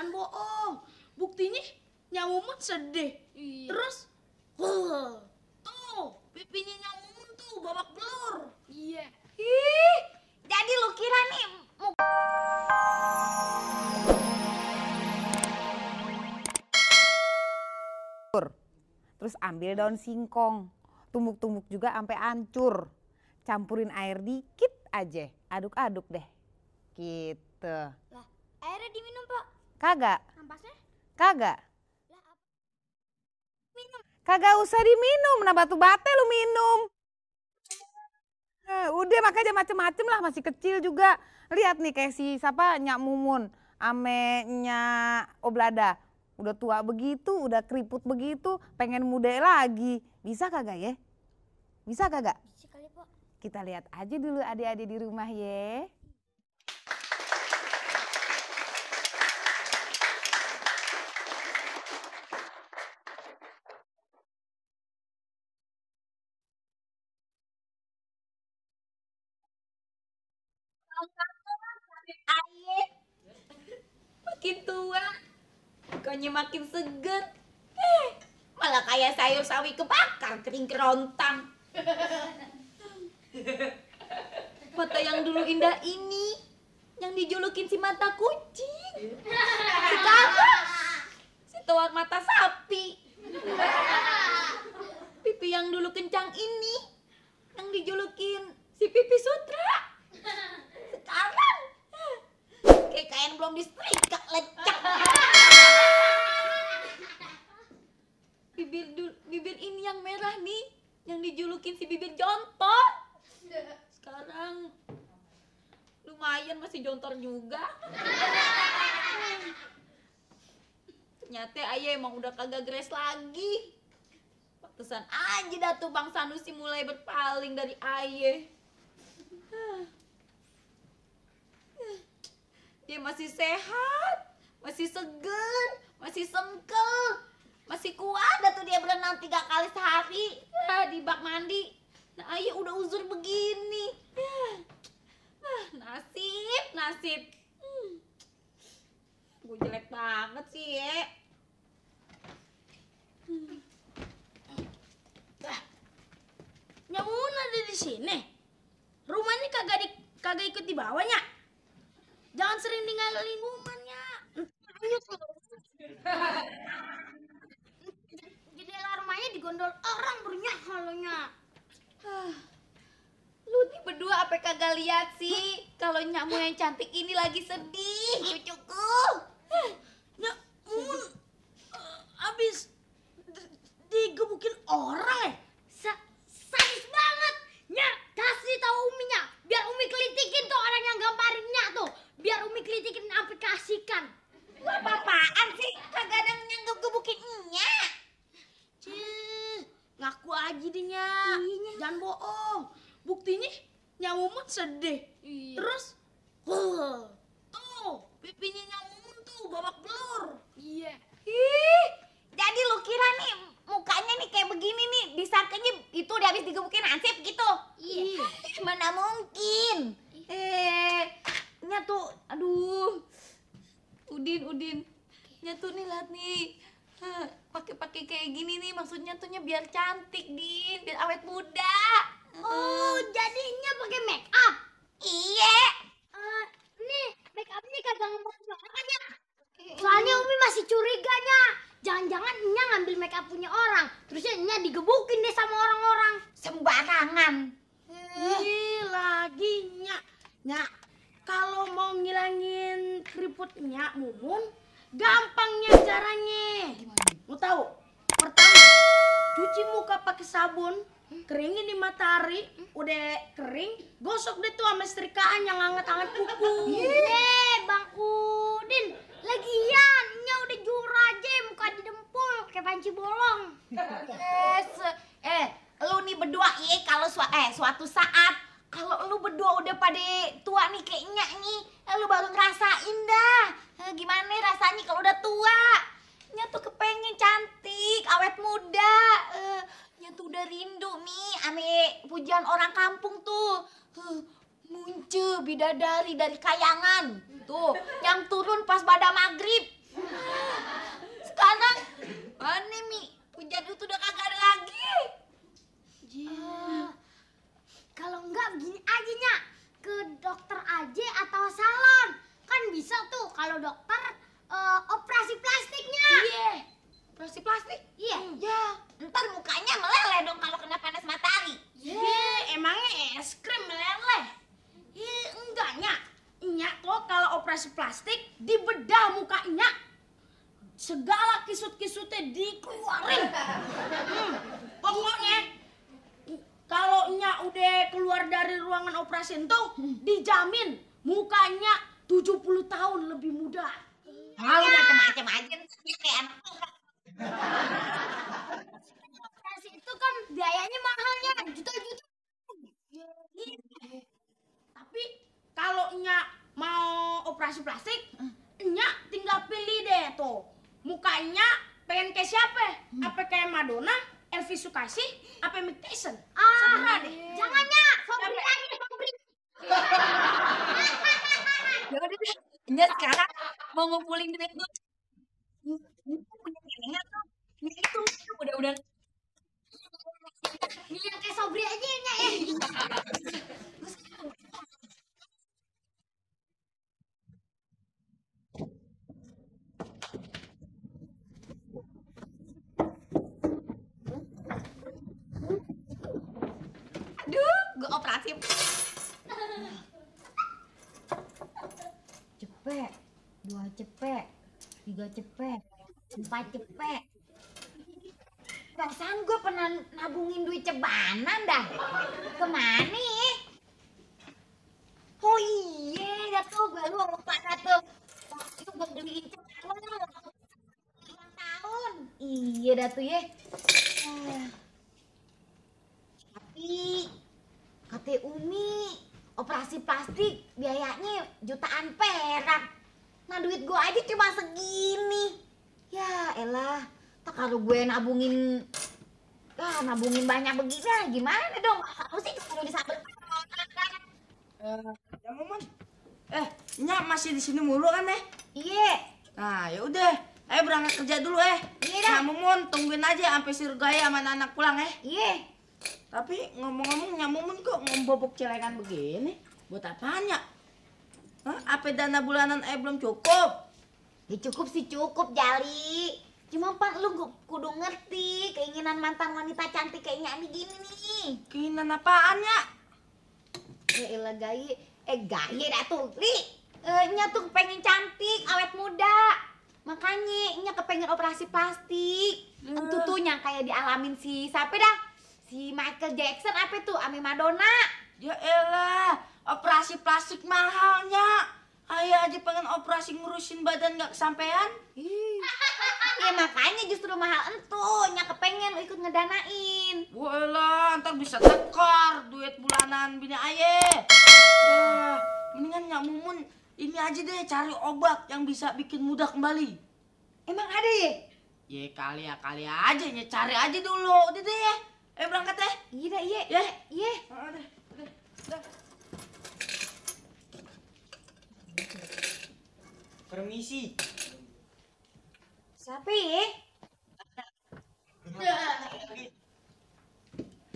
jangan bohong. Buktinya Nyak Mumun sedih. Iya. Terus, tuh pipinya Nyak Mumun tuh babak belur. Iya. Ih, jadi lu kira nih Terus ambil daun singkong, tumbuk-tumbuk juga sampai hancur. Campurin air dikit aja, aduk-aduk deh. Gitu. lah, airnya diminum, Pak. Kagak? Ampasnya? Kagak? Lah, apa? Minum. Kagak usah diminum, nah batu-bate lu minum. Udah makanya macem-macem lah, masih kecil juga. Lihat nih kayak si siapa Nyak Mumun ame Nyak Oblada. Udah tua begitu, udah keriput begitu, pengen muda lagi. Bisa kagak ya? Bisa kagak? Bisa kali, Pak. Kita lihat aja dulu adik-adik di rumah ya. Air makin tua, bukannya makin seger. Malah kayak sayur sawi kebakar kering kerontang. Mata yang dulu indah ini, yang dijulukin si mata kucing, sekarang si tuak mata sapi. Pipi yang dulu kencang ini, yang dijulukin si pipi sutra, sekarang kayak kain belum disetrika, lecek. Bibir ini yang merah nih, yang dijulukin si bibir jontor, sekarang lumayan masih jontor juga. Ternyata ayah emang udah kagak gres lagi. Pantesan aja dah tuh Bang Sanusi mulai berpaling dari ayah. Dia masih sehat, masih seger, masih sengkel, masih kuat dah tuh dia berenang 3 kali sehari di bak mandi. Nah ayah udah uzur begini. Nasib. Gue jelek banget sih ya. Nyak Mumun ada di sini. Rumahnya kagak ikut dibawanya. Jangan sering tinggalin rumahnya. Jendela rumahnya digondol orang bernyak halonya. Lu nih berdua apa kagak lihat sih kalau Nyakmu yang cantik ini lagi sedih, cucuku. Nyak Mumun abis digebukin orang ya? Sadis banget. Nyak, kasih tahu Uminya biar Umi kelitikin tuh orang yang gamparin Nyak tuh. Biar Umi kelitikin aplikasikan. Lu apa-apaan sih? Kagak ada yang gebukin Nyak. Ngaku aja deh Nyak. Jangan bohong. Buktinya Nyak Mumun sedih. Iya. Terus, tuh pipinya Nyak Mumun tuh babak belur. Iya. Ih, jadi lu kira nih mukanya nih kayak begini nih, disangkanya itu udah habis digebukin ansip gitu. Iya. Mana mungkin. Nya tuh, aduh. Udin. Nya tuh nih lihat nih. Pakai kayak gini nih maksudnya tuh nya biar cantik, Din, biar awet muda. Oh, jadinya pakai make up. Iya. Nih, make upnya kagak ngebantu. Soalnya Umi masih curiganya. Jangan-jangan Nya ngambil make up punya orang. Terusnya Nya digebukin deh sama orang-orang. Sembarangan. Ih, lagi Nyak, kalau mau ngilangin keriput Nyak Mumun, gampangnya caranya. Mau tahu? Pertama, cuci muka pakai sabun, keringin di matahari, udah kering, gosok deh tuh sama setrikaan yang hangat-hangat kuku. Bang Udin, lagian Nya udah jujur aja muka didempul kayak panci bolong. Lu nih berdua kalau suatu saat kalau lu berdua udah pada tua nih kayak Nyak nih, lu baru ngerasain dah gimana rasanya kalau udah tua. Nya tuh kepengen cantik, awet muda. Nya tuh udah rindu nih ame pujian orang kampung tuh. Munce bidadari dari kayangan tuh yang turun pas pada maghrib. sekarang mana Mi? Hujan itu udah kagak ada lagi. Kalau enggak begini aja Nyak, ke dokter aja atau salon. Kan bisa tuh kalau dokter operasi plastiknya. Iya. Operasi plastik? Iya. Ya, ntar mukanya meleleh dong kalau kena panas matahari. Emangnya es krim meleleh? Enggaknya. Nyak kok kalau operasi plastik dibedah mukanya. Segala kisut-kisutnya dikeluarin. Pokoknya kalau Nyak udah keluar dari ruangan operasi itu dijamin mukanya 70 tahun lebih muda. Kalau macam-macam aja kayak anak Operasi itu kan biayanya mahalnya juta-juta. Tapi kalau Nyak mau operasi plastik, Nyak tinggal pilih deh tuh. Mukanya pengen kayak siapa? Apa kayak Madonna, Elvi Sukaesih, apa Mick Tyson? Serah deh. Jangan Nyak, Sobri aja Sobri. ya udah deh. Nya sekarang mau ngumpulin duit gue. Punya kelingan tuh. Ini itu udah. Milih yang kayak Sobri aja ya Nyak ya. Aduh, gue operasi. Cepet, 2 cepet, 3 cepet, 4 cepet. Perasaan gue pernah nabungin duit cebanan dah. Kemana ya? Oh iya, dah tuh gue lupa dah tuh. Waktu itu gue beliin cebanan ulang tahun. Iya dah tuh ya. Tapi kata Umi, operasi plastik biayanya jutaan perak. Nah duit gue aja cuma segini. Ya elah, tak kalau gue nabungin banyak begini gimana dong? Harus sih kalau disabet. Ya Mumun. Nyak masih di sini mulu kan Iya. Nah, ya udah. Ayo berangkat kerja dulu Iya dah. Nah, Mumun tungguin aja sampai si Rugaya sama anak pulang Iya. Tapi ngomong-ngomong Nyak Mumun kok ngembobok celengan begini? Buat apaan Nyak? Hah? Apa dana bulanan belum cukup? Ya cukup sih cukup Jali. Cuma Pak lu kudu ngerti keinginan mantan wanita cantik kayak Nyak nih gini nih. Keinginan apaan Nyak? Ya elah gaya dah tuh. Nya tuh pengen cantik, awet muda. Makanya Nya kepengen operasi plastik. Tentu tuh yang kayak dialamin si siapa dah? Si Michael Jackson apa tuh? Ame Madonna. Ya elah, operasi plastik mahal Nyak. Ayah aja pengen operasi ngurusin badan gak kesampean. Ya makanya justru mahal entuh. Nya kepengen lu ikut ngedanain. Wah, ntar bisa tekor duit bulanan bini ayah. Mendingan Nyak Mumun ini aja deh cari obat yang bisa bikin muda kembali. Emang ada ya? Ya kali aja ya cari aja dulu. Udah deh ya. Berangkat ya. Iya dah, iya. Ya. Iya. Udah. Permisi. Siapa ya?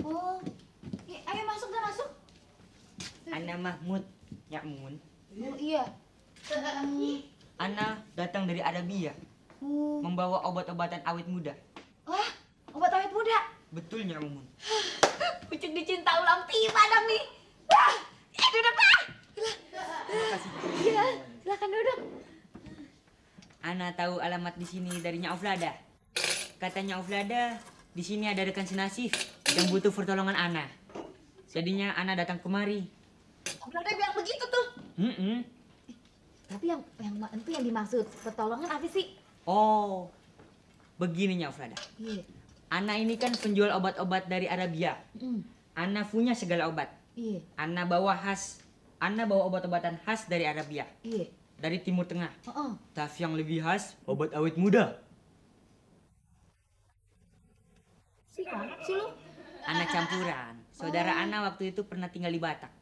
Oh. Ayo masuk dah masuk. Ana Mahmud, Nyak Mumun. Oh iya. Ana datang dari Arabia, membawa obat-obatan awet muda. Wah, obat awet muda. Betul Nyak Mumun. Pucuk dicinta ulang tiba dong nih. Wah, duduk dah. Iya, silakan duduk. Ana tahu alamat di sini dari Nyak Oflada. Katanya Oflada, di sini ada rekan senasib yang butuh pertolongan Ana. Jadinya Ana datang kemari. Udah bilang begitu tuh. Tapi yang itu yang dimaksud pertolongan apa sih? Oh, begini Nyak Oflada. Iya. Ana ini kan penjual obat-obat dari Arabia. Ana punya segala obat. Iya. Ana bawa obat-obatan khas dari Arabia. Iya. Dari Timur Tengah. Heeh. Tapi yang lebih khas, obat awet muda. Sih lu? Ana campuran. Saudara Ana waktu itu pernah tinggal di Batak.